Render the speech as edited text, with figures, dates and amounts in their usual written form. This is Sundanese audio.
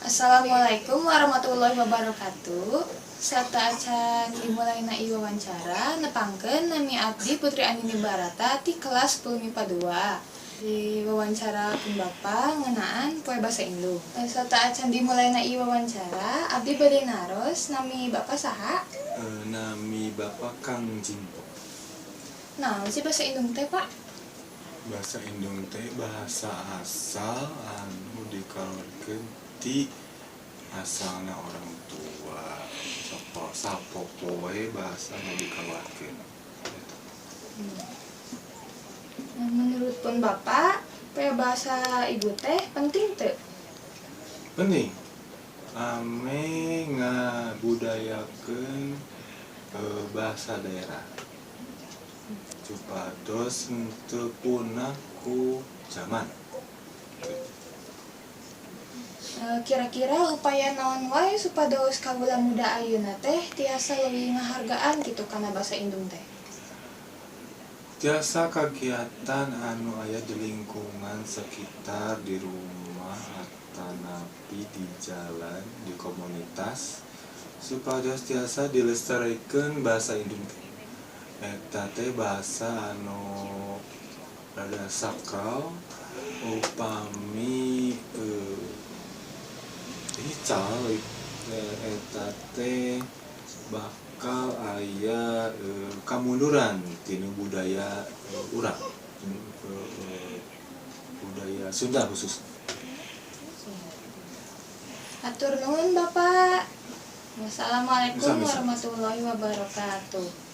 Assalamualaikum warahmatullahi wabarakatuh. Sateuacan dimulaina ieu wawancara, nepangkeun nami abdi Putri Andini Barata ti kelas 10 MIPA 2. Di wawancara pun Bapak ngeunaan Poe Basa Indung. Sateuacan dimulaina ieu wawancara, abdi bade naros, nami Bapak saha? Nami Bapak Kang Jimpo. Naon sih bahasa Indung teh, Pak? Bahasa Indung teh bahasa asal anu dikaluarkeun ti asalna orang tua. Sapo sapopoe bahasa nu dikaluarkeun. Gitu. Nah, menurut pun Bapak, poe bahasa ibu teh penting teu? Penting. Ameh ngabudayakeun bahasa daerah supados henteu punah ku zaman. Kira-kira upaya naon wae supados kawula muda ayeuna teh tiasa leuwih ngahargaan gitu kana bahasa Indung teh? Tiasa kagiatan anu aya di lingkungan sekitar, di rumah atanapi di jalan, di komunitas, supados tiasa dilestarikeun bahasa Indung teh. Eta teh bahasa anu rada sakral, upami ical eta teh bakal aya kamunduran tina budaya urang, budaya Sunda khusus. Hatur nuhun, Bapak. Wassalamualaikum Sami-sami. Warahmatullahi wabarakatuh.